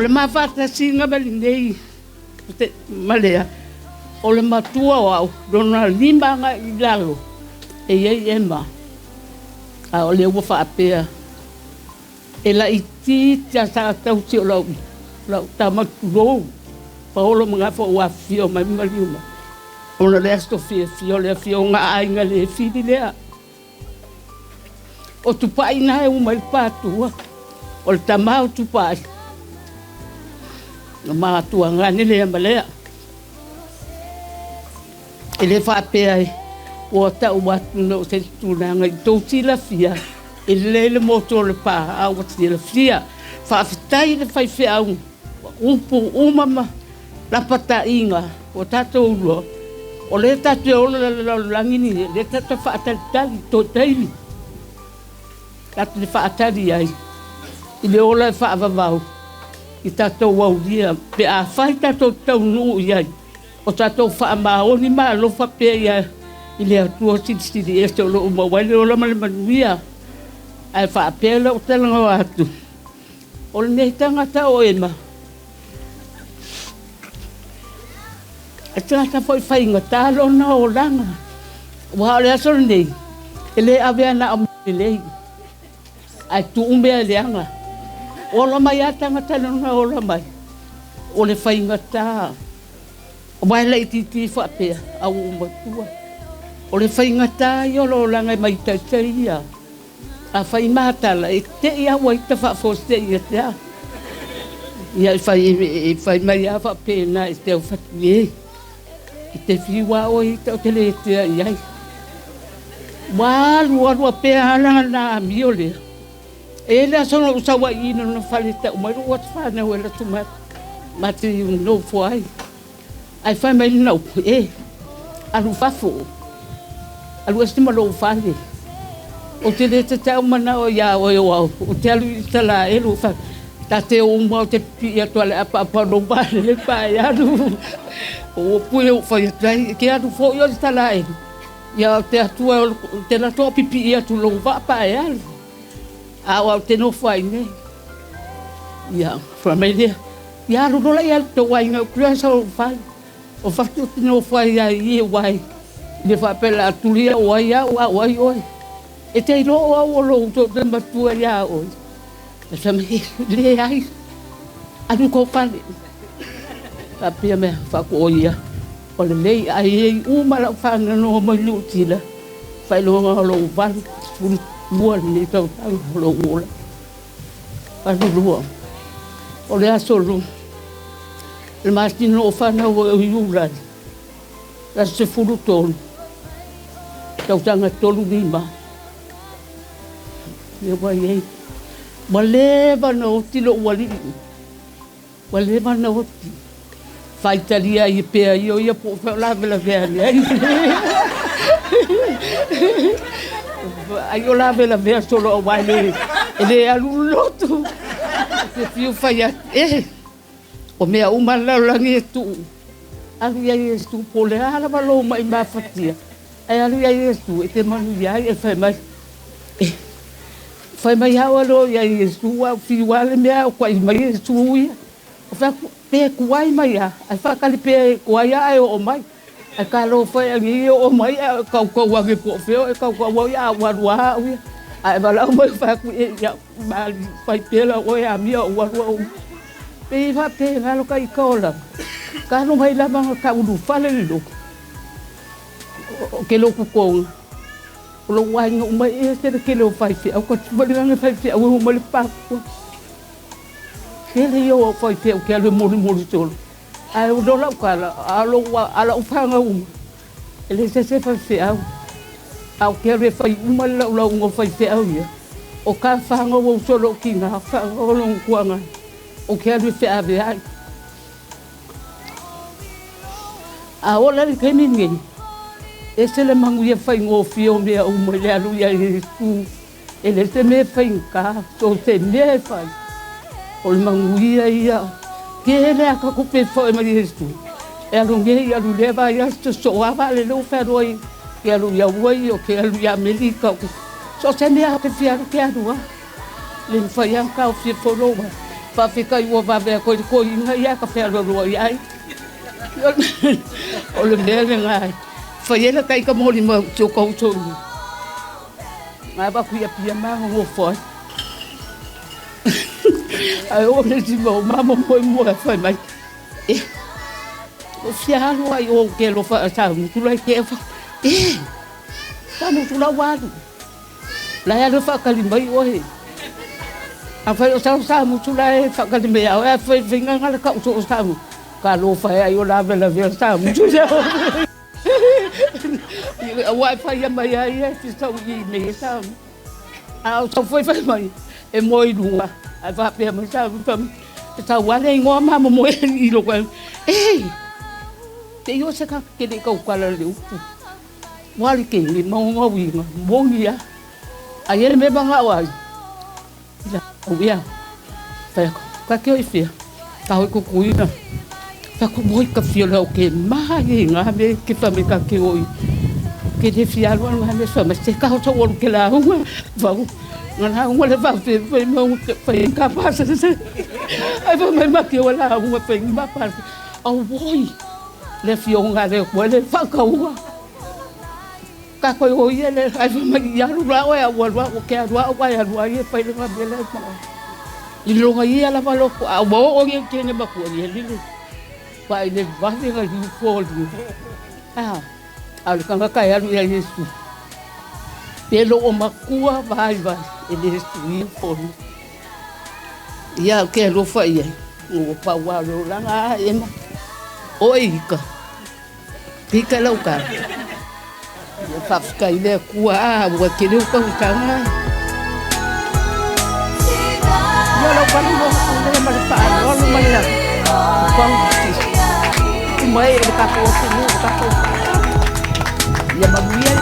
O le ma faatasiga ma lenei ma lea, o le matua o au, lona 5 agai i lalo e i ai Ema, a o lea ua faapea e laitiiti a sa tausi o lau lau tama tulou paolo ma gafa ua afifio mai ma maliu mai ona o le aso fiafia o le afioga a aiga le fili lea. O Tupai na e u mai le patua, o le tama o Tupai, na matuagane lea ma lea. E le faapea e ua tau atu na o se tulaga i tou silafia, e lelei le motu o le pa, a ua silafia. Faafetai i le faifeau, upu uma ma lapataiga ua tatou iloa, o lea tatou te ola i le lalolagi lenei, o lea tatou te faatalitali toe taimi, tatou te faatali ai i le ola e faavavau i tatou aulia pe afai tatou te taunuu i ai, o tatou faamaoni ma alofa pea ia i le Atua Silisili Ese o lo o maua ai le ola ma le manuia. Ae faapea lau talanoa atu, o lenei tagata o Ema, E tagata foi faigata lona olaga, aua o le aso lenei, e le avea na o mea lelei, ae tuu mea leaga. Ola mai lava tagata i lona ola mai, o le faigata, aua e laitiiti faapea, a ua ou matua. O le faigata ia o le olaga e maitaita ia. A fai matala, e te i lava ua ita faafuasei ia te au. Ia e fai, e fai mai lava faapena i te au fatu e. I te fiu lava oe ita ou te le tea i ai. Ua alu alu a pea lava lana amio lea. E i ai le aso na ou sau ai i lona fale e tau mai lou aso fanau e alu atu ma te nofo ai. Ae fai mai lana upu, E, alu i fafo, alu ese ma lou fale. Ou te le tatau manao iā oe o au, ou te alu i Isaraelu, ta te o uma ou te pipii atu a le apaapa o lou vaalele pa e alu. O upu ia ua fai atu ai, e te alu foi oe i Isaraelu, ia o te Atua ou te alu atu au pipii atu i lou vaa pa e alu. A o au ou te nofo ai nei. Ia, fai mai lea, Ia alu loa ia tou aiga ou te loa sau fale. O fatu ou te nofo ai ia i e wai. Le faapea la tuli au ai au au ai oe. E te iloa o au o lou uso te matua iā oe. E fai mai, leai, alu i kou fale. Faapea mea, faaku o ia, o lelei, ai e uma lau whanau mai Niu Sila, faailoga o lou 82 lenei tausaga o lou ola. 82. O le aso le masina o fanau ai o Iulai, le aso 13, tausaga 35. Ia ua i ai. Ua leva ona oti lou alii. Ua leva ona oti. Faitalia ai pea ia o ia po o fea o lavelavea ane ai. Ai o lavelavea solo aua e le, e le alu le lotu. Te fiu fai atu, e, o mea uma le lalolagi e tuu. Alu ia Iesu, po o le a lava lou mai mafatia, ae alu ia Iesu e te manuia ai, e fai mai, e, fai mai au alo ia Iesu, au fiu lava le mea au kuai mai Iesu ia. O fai atu, pe kuai mai a, ae faatali pea e kuai a ae oo mai. Ae talofa e agi e oo mai ae kaukau age po o fea e kaukau ai a ua alu a au ia. Ae valaau mai fai atu e ia mali fai pea la oe a mia ua alu au. Pei e faapena lo ka ika o lava. Ka alu mai lava na ka ulu fale le lotu. O ke lotu konga. O lou aiga uma e ese le tele o faifeau ka tupu faifeau e uma le papua. Tele ia o au faifeau ke alu e molimoli solo. Ae o lau tala, a lou a lau fanau uma, e le se isi faifeau. A ou te alu e fai uma le laulauga o faifeau ia, o ka fanau ou solo o tina, fanau o lou tuaga, ou te alu e feaveai. A oo la i le taimi lenei, ese le manuia faigofie o mea uma i le alu ia Iesu. E le se mea faigata, so o se mea e fai, o le manuia ia. Tele a ka tupe e foe mai Iesu, e alu nei, alu lea vaiaso, sosoo lava vaalele ua fealuai, ke alu i Hawaii, o ke alu i Amerika, o ke, so o se mea lava e te fia alu, te alu lava. Le mafai lava ona taofia foi lou alu. Faafetai ua vave atu ai le toeaina ia ka fealoaloai ai. O le mea lena e fai ai la ita molimau i si o ta uso i na avatu i Apia ma nonofo ai. Ae oo le isi mea o mama moe moe fai mai, e, o fia alu ai o ke alofa a sa mutu lai ke fa. E, sa mutu la ua alu. La e alu e faatali mai oe. Afai o sau sa mutu la e faatali mai ia oe, a fai faiga le tau so o sa mutu. Ka alofa e ai o lavelavea sa mutu ia. Aua e faia mai ai e fisau i mea sa. A o sau foi fai mai e moe i luga. Ae faapea mai sa e tau ale igoa ma moe i loko. E, te i o se ka kele i kaukala le upu. Ua le ke ni maunga uiga, moni a. Ai ele me manga o ai. Ila au ia. Fai aku, ka ke o i fia. Ka hoi kukuina. Fai aku, moi ka fia lau ke maha i ngā me ke fa me ka ke o i. Ke le fia alu alu me fa me se ka ho tau alu ke la hunga. Vau, ngā la hunga le fa fe fe mau ke fai ka pa se se. Ai fa mai ma ke o la hunga fai ma pa. Au voi. Le fia le koe le whakaua. Ka koe o ia le ai fa mai i alu la oe au alu au ke alu au ai alu ai e fai le ngā mea le ma. I longa ia lava loko a ua oo ia ke ne makua ia lile. Pa i le vave nga hiu poli. Ah, a le kangaka e alu ia Yesu. Pe lo o makua vai vai e le sui poli. Ia ke alofa ia. Ua pau a le olanga a ema. O e ika. Pika lau ka. Ia faafetai le Atua a ua tele o tausaga. Ia lau kala mo le ma le faaaloalo ma le pau mai e le tatou atunuu o tatou. Ia manuia.